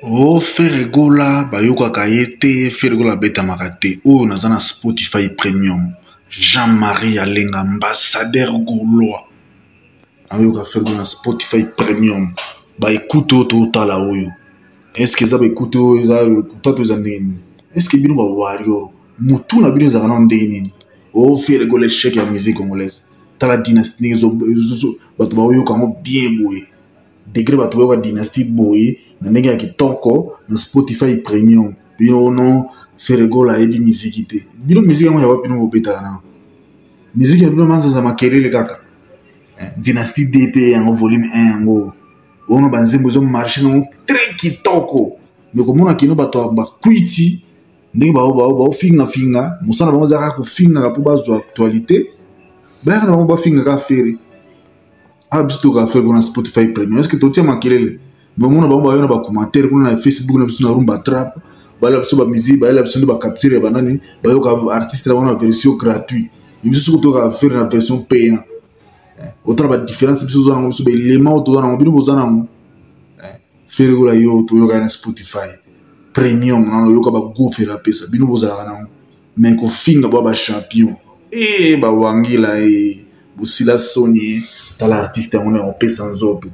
Oh Ferre Gola bayokaka ye te, Ferre Gola abetamaka te. Oyo naza na Spotify Premium. Jean-Marie Alenga ambassadeur gaulois. Nayoka Ferre Gola na Spotify Premium. Ba écoute oyo totala oyo. Est-ce que eza ba écoute oyo eza lokuta to eza ndenge nini? Est-ce que bino ba warrior mutu na bino ezalaka nano ndenge nini? Oh Ferre Gola échec ya musique congolaise. Tala dynastie ndenge bato baoyoka yango bien boye. Degre bato bayoka dynastie boye na ndenge ya kitoko na Spotify Premium. Bino no Ferre Gola ayebi miziki te. Bino miziki yango ya wapi bino bobetaka na miziki na bino manzaza makelele kaka. Dynastie DP yango volume 1 yango ono banzembo ezo marche nango très kitoko. Mais komona kino bato ya bakwiti ndenge baofingafinga mosala bango ezalaka kofingaka mpo bazwa actualité bayaka na bango bafingaka Ferre. Awa biso toyoka Ferre kuna Spotify Premium. Est-ce que totia makelele? Bamona bango bayo na ba commentaire kuna na Facebook na biso na Rumba Trap, bayela biso ba musique, bayela biso nde ba capture ya banani, bayoka artiste na bango na version gratuit. Mais biso soki toyoka Ferre na version payant, otala ba différence biso toza nango, biso ba élément oyo toza nango, bino boza nango. Ferre Gola yo toyoka na Spotify Premium, nano oyoka ba go Ferre apesa, bino bozalaka nango. Mais kofinga bwa ba champion eh ba wangila eh bosila soni eh. Tala artiste yango na opesa nzoto,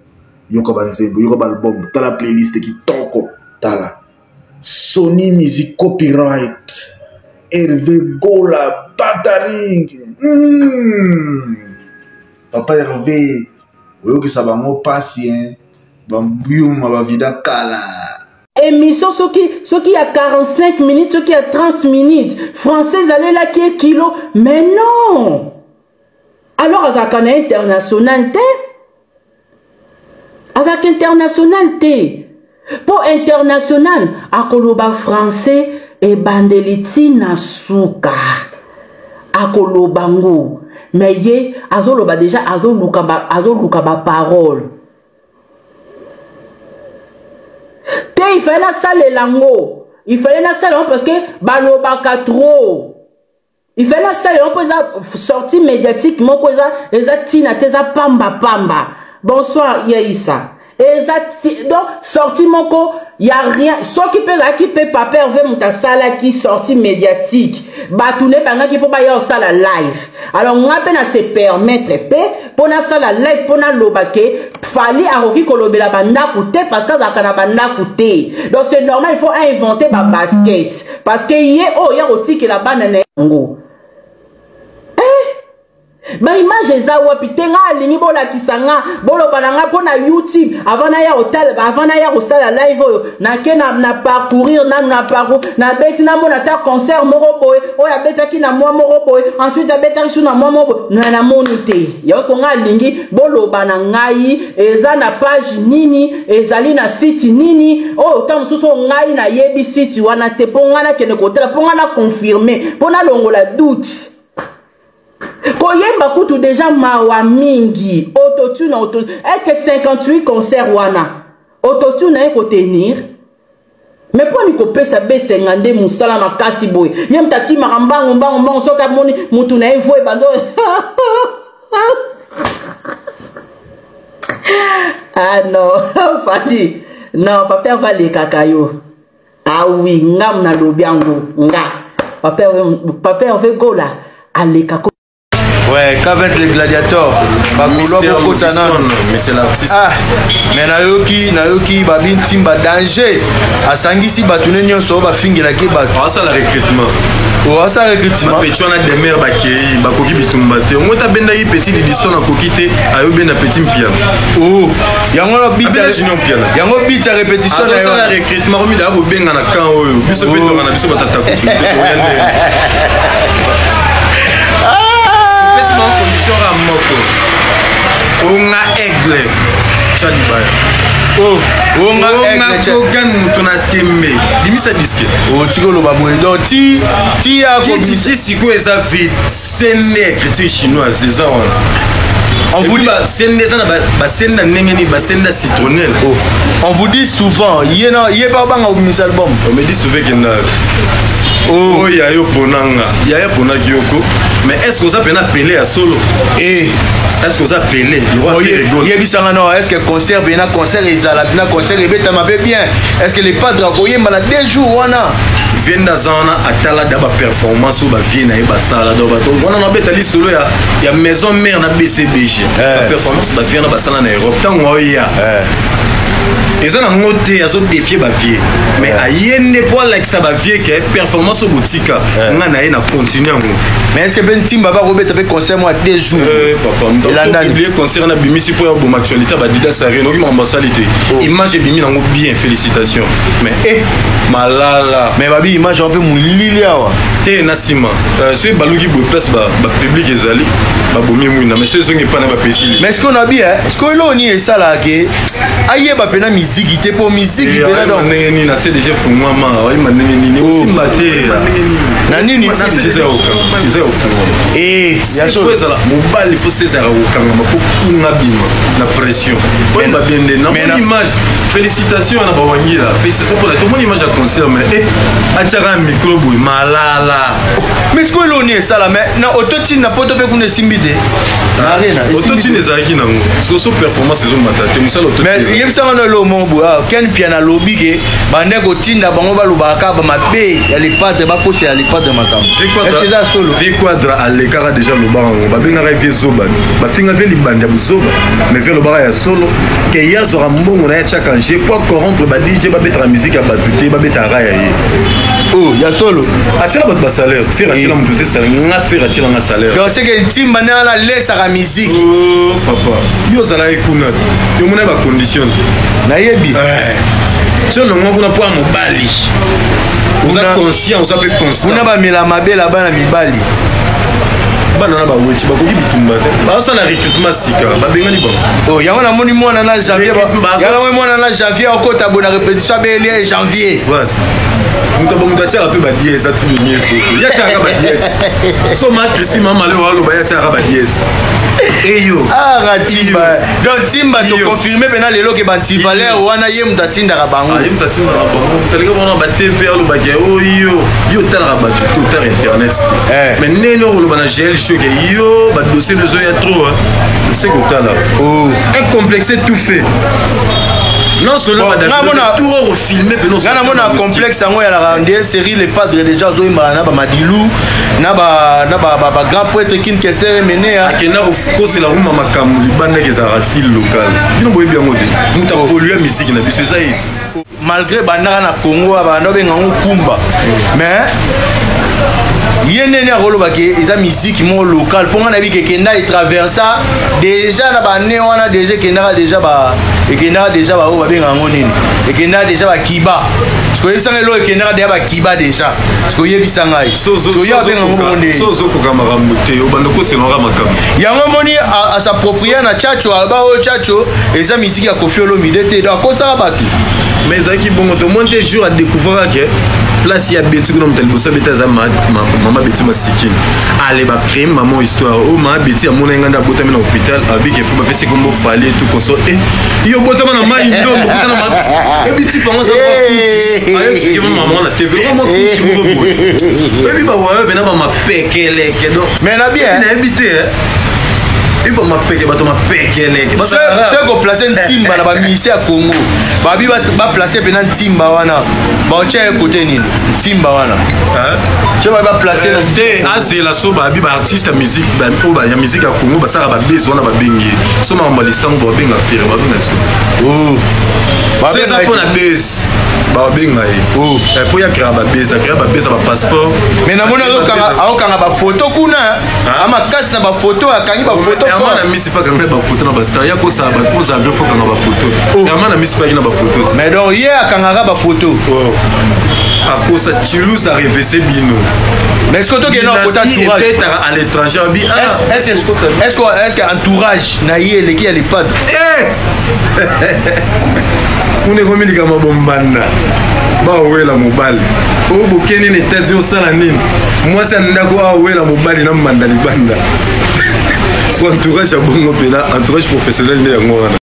yoka ba nzembo, yoka ba album, tala playlist kitoko, tala Sony Music copyright Hervé Gola Bataring. Papa Hervé oyokisa bango pasi hein, ba biuma ba vida kala. Émission soki soki ya 45 minutes, soki ya 30 minutes, français ezalelaki ye kilo, mais non. Alors azalaka na international te. Azalaka international te. Po international akoloba français ebandeli tina suka. Akoloba ngo. Mais ye azoloba déjà azoluka ba parole. Te, il fallait nasalela ngo. Il fallait nasalela ngo parce que balobaka trop. Il fallait nasalela ngo mpo eza sortie médiatique moko eza tina te, eza pamba pamba. Bonsoir Yeisa. Eza donc sortie moko ya rien. Soki pe ezalaki pe Papa Hervé moto asalaki sortie médiatique, bato ne bangaki mpo baya kosala live. Alors nga mpe na se permettre pe mpo nasala live mpo naloba ke Fally akoki kolobela bandako te parce que azalaka na bandako te. Donc c'est normal, il faut inventer ba basket parce que ye oyo ya kotikela bana na yango. Ba image eza wapi te? Nga alingi bolakisa nga, boloba na nga mpo na YouTube avant naya kotala, avant naya kosala live oyo nake na parcourir nanu na parcours nabeti namona ata concert moko boye oyo abetaki na mwa moko boye, ensuite abetaki su na mwa moko boye, na namoni te. Yango nga alingi boloba na ngai eza na page nini, ezali na site nini oyo ta mosusu oyo ngai nayebi site wana te mpo ngai nakende kotala, mpo ngai na confirmer, mpo nalongola doute. Koyemba kutu déjà mawa mingi. Autotune, auto, est-ce que 58 concert wana autotune aye kotenir? Mais mpo ni kopesa besenga nde mosala makasi boye, ye moto akimaka mbangu mbangu mbangu soki amoni motu na ye vo ebando. Ah non, Fally, non, papa Hervé alekaka yo. Ah oui, nga nalobi yango, nga. Papa Hervé Gola aleka. Ouais, K20 les gladiateurs. Bagaulois bokota nano. Mais c'est l'artiste. Ah, mais nayoki babi ntimba danger. Asangisi bato ne nyonso oyo bafingelaki bato. Asala recrutement. Oh, asala recrutement. Ba petit wana demeure bakei, bakoki bitumba te. Ngo tabendaki petit Didiston akoki te, ayobenda petit Mpiana. Oh, yango na beat Abenda Junior Mpiana. Yango beat ya répétition na yo. Azosala recrutement komi da kobenga na camp oyo. Biso pe tonga na biso batata kutu te toya nde. Pesi bango condition kaka moko. Onga aigle tya libaya. Oh, onga Onga aigle tya- kogan moto na tembe. Bimisa disque. Oh, tika oloba boye. Donc, ti ya Kiti kobimisa- ti sikoyo eza vide. Sende écriture chinoise eza wana. On Et vous puis, dit- ba sende eza na ba sende na ndenge nini, ba sende ya citronnelle. Oh. On vous dit souvent, ye na, ye pa banga kobimisa album. On me dit souvent que na Oh. Oh, ya yo ponanga. Ya ya ponaki yoko. Mais est ce que oza mpena pele ya solo? Eh. Est ce que oza pele? Yebisanga no, est ce que concert mpena, concert ezala mpena, concert ebetama mpe bien? Est ce que le padre akoyemba na 2 jours wana? Vie nde aza wana, atala da baperformance oyo bavie na ye basala. Donc bato wana nabeta lisolo ya Maison Mère na BCBG, baperformance bavie wana basala na Europe. Ntango oya, eza nango te azodéfier bavie, mais aye nde mpo alakisa bavie ke performance oyo botika, nga na ye na continue yango. Mais est ce que mpe Ntimba bakobeta mpe concert mwa 2 jours? Papa, Elandani. Concert na bimisi mpo ya boma actualité ya baDidas Arena. Oki makambo asali te, image ebimi nango bien, félicitation, mais e malala. Mais babi image yango mpe molili awa. Te, na nsima soki baluki boye, place bapublic ezali, babomi mwinda, mais soki ezongi epai na bapesi. Mais est ce que on a bien, est ce que eloko nini esalaka ke ayeba mpena miziki te, mpo miziki mpena donc? Ndenge nini na CDG fungwama, oyeba ndenge nini osimba te? Na nini? CDG eza ya kokanga, eza ya kofungwama. Ya fo solo. Ezala mobali, fo se ezalaka kokangama mpo kunga bima na pression. Oyeba bien nde namoni image. Félicitation na bawangila, félicitation mpona tomoni image ya concert, mais e atiaka micro boye, malala. Mais sikoyo eloko nini esala? Mais na autotune na poto mpe kuna esimbi te na Arena, esimbi Autotune te. Ezalaki nango siko so performance ezomata te, mosala Mais autotune. Yebisanga no eloko moko boye awa. Ken Pia nalobi ke bande kotinda bango, balobaka kaka bamabe ya le padre, bakosa ya le padre makambo. Est ce que eza solo? Vie Quadra alekaka déjà, lobaka yango, babengaka vie zoba, bafinga vie libandi ya buzoba, mais vie alobaka ya solo ke ye azwaka mbongo na ye, atiaka nge po acorrompre ba DJ, babetaka musique ya bato te, babetaka ya ye. Oh, ya solo? Atiela bato basalaire. Ferre atiela moto te salaire, nga Ferre atielanga salaire. Donc c'est que Ntimba nde wana alesaka musique? Oh, papa, yo ozalaki kuna te, yo omona bacondition te. Nayebi. So olongwa kuna mpo ya mobali oza conscient, oza mpe constant. Kuna bamela mabela bana mibali. Bana na baweti bakoki bitumba te, bazosala recrutement sika, babengani bango. Oh, yango namoni mwana na Janvier. Yango namoni mwana na Janvier akota boye na répétition, abeli ye Janvier. Moto moto atiaka mpe badièse, atubimie koko, ye atiaka badièse. So ma Christine mama leo aloba, ye atiaka badièse eyo. Ah, Timba, donc Timba toconfirme mpena lelo ke bantivaleur wana, ye moto atindaka bango. Ye moto atindaka bango. Talika bona baTV, alobaki oyo yo otalaka bato te, otala internet te, mais ndenge okoloba na GL show ke yo badossier ezoya trop, se kotala un complexe tout fait, non seulement tour ofilme. Nga namona complexe yango eyalaka nde série Le Padre. Déjà azoyimbaka na bamadilu na bagrand prêtre Kin Kester Emenea. Akenda kosela rumba, makambo libandaki ezalaka style local. Bino boyebi yango te, moto apolua misiki na biso eza eti. Malgré bandaka na Congo, banda obenga yango kumba, mais ye ndeni akolobaki eza misiki moko local, mpo nga nayebi ke ekenda, etraversa déjà na bane wana, déjà ekendaka déjà ba ekendaka déjà baoyo babengaka yango nini, ekendaka déjà bakiba. Siko oyebisanga eloko ekendaka déjà bakiba déjà, siko oyebisa ngai oyo abenga yango bongo nde. So ozokoka makambo te, obanda koselaka makambo. Yango omoni as'approprie na Tchatcho, aloba oyo Tchatcho eza misiki ya Kofi Olomide te, donc akosaka bato. Mais ezalaki bongo, tomoni te jour adécouvraka place ya Beti kuna, moto ya liboso abeti aza mama Beti Masikini. Ale bacrée mama histoire oyo mama Beti amonaki nga nde abotami na hôpital, abiki efo bapesi kombo Fali etu consort e yo botama na mai ndombo kutana ebi tipe yango aza mama na TV mama kuki moko boye, oyebi bawayo pena bamapekeleke donc. Mais na bien. Nayebi te, ebi bamapeke, bato mapekeleke. Soki koplace Ntimba na bamusicien ya Congo, babi baplace mpena Ntimba wana, baotya ye kote nini Ntimba wana? So babi baplace na Te, azela so babi baartiste ya musique oyo ya musique ya Congo basalaka babese wana, babengi ye so makambo ya lisango, babenga Ferre, babenga so. So eza mpo na base, babenga ye mpo ya créa babese, acréa babese ya bapasseport. Mais namoni aokanga bafoto kuna, amakasi na bafoto, akangi bafoto. Herman na misi mpe akanga bafoto na bastar ya kosala bato kozala bien, fo kanga bafoto. Herman na misi mpe aki na bafoto. Mais donc ye akangaka bafoto? Akosa Toulouse arevese bino. Mais est ce que tokende na kota entourage? Ebetaka à l'étranger, abi. Est ce que entourage na ye eleki ya le padre? Kuna ekomi likambo bombanda, bawela mobali oyo bokende na États-Unis, osala nini? Mwasi ya ndako awela mobali na mbanda libanda. Siko entourage ya bongo mpena entourage professionnel nde yango wana.